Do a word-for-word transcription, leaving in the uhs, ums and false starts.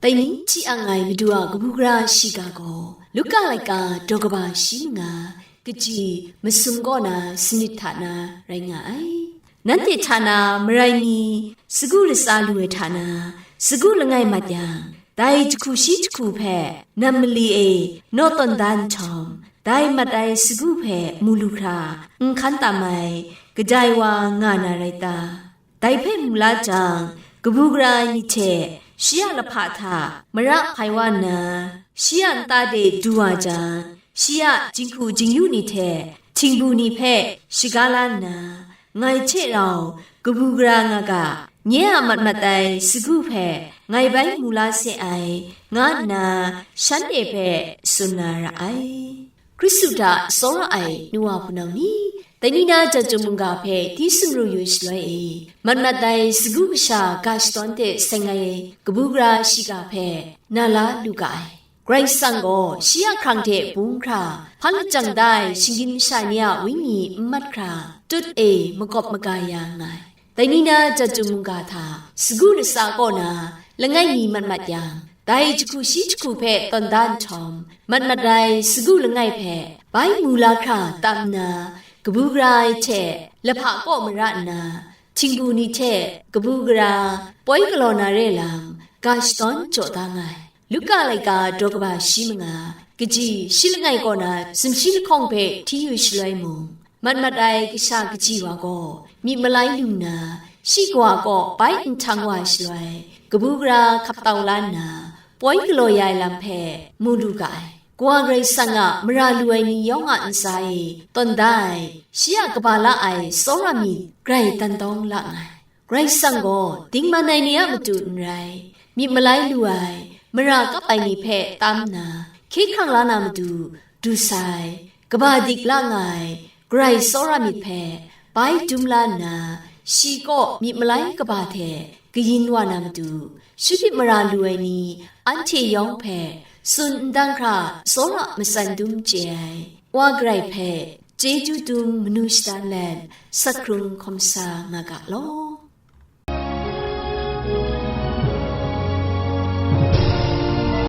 Dai ni hti ang ai Madu a kabu gara shiga gaw, Luka laika daw kaba shi manga, kaji masum kaw na sanit hta na rai nga ai. Nanhte hta na marai mi sagu latsa lu ai hta na, sagu langai mat yang, dai jahku shi jahku hpe nam mali e naw tawn da nhtawm, dai mat ai sagu hpe mu lu hkra n hkan tam ai, kadai wa nga na rai ta? Dai hpe mu la jang, kabu gara ai ni hte shi a lahpa hta mara hpai wa nna, shi a nta de du wa jang, shi a jinghku jingyu ni hte htingbu ni hpe shaga la nna, ngai hte rau kabu gara nga ga, nye a mat mat ai sagu hpe ngai bai mu la se ai, nga nna shanhte hpe tsun na ra ai. Hkristu hta tsawra ai nu wa hpunau ni, dai ni na jat jum mungga hpe di sumru yu shaloi e, mat mat ai sagu kasha ga shadawn hte seng ai kabu gara shiga hpe na la lu ga ai. Karai Kasang gaw shi a hkrang hte bung hkra, hpan lajang da ai shinggyim masha ni a wenyi n mat hkra, tut e makawp maga ya nga ai. Dai ni na jat jum mungga hta, sagu latsa kaw na langai mi mat mat yang, dai jahku shi jahku hpe tawn da nhtawm, mat mat ai sagu langai hpe bai mu la hkra tam nna, kabu gara ai hte lahpa kaw mara nna, htingbu ni hte kabu gara poi galaw na re lam, ga shadawn jaw da nga ai. Luka laika daw kaba shi manga, kaji shi langai kaw na sumshi lahkawng hpe hti yu shaloi mung, mat mat ai kasha kaji wa gaw myit malai lu nna, shi kawa kaw bai nhtang wa shaloi, kabu gara hkap tau la nna, poi galaw ya ai lam hpe mu lu ga ai. Kawa Karai Kasang a mara lu ai ni yawng a ntsa e tawn da ai, shi a kaba la ai tsawra myit grai dan dawng la nga ai. Karai Kasang gaw dingman ai ni a matu n rai, myit malai lu ai, mara kap ai ni hpe tam nna, hkye hkrang la na matu du sai, kaba dik la nga ai, Karai tsawra myit hpe bai dum la nna, shi kaw myit malai kaba hte kayin wa na matu, shut myit mara lu ai ni, anhte yawng hpe tsun n dang hkra tsawra matsan dum chye ai, Wa Karai hpe chyeju dum manu shadan let, sak hkrung hkawm sa nga ga law.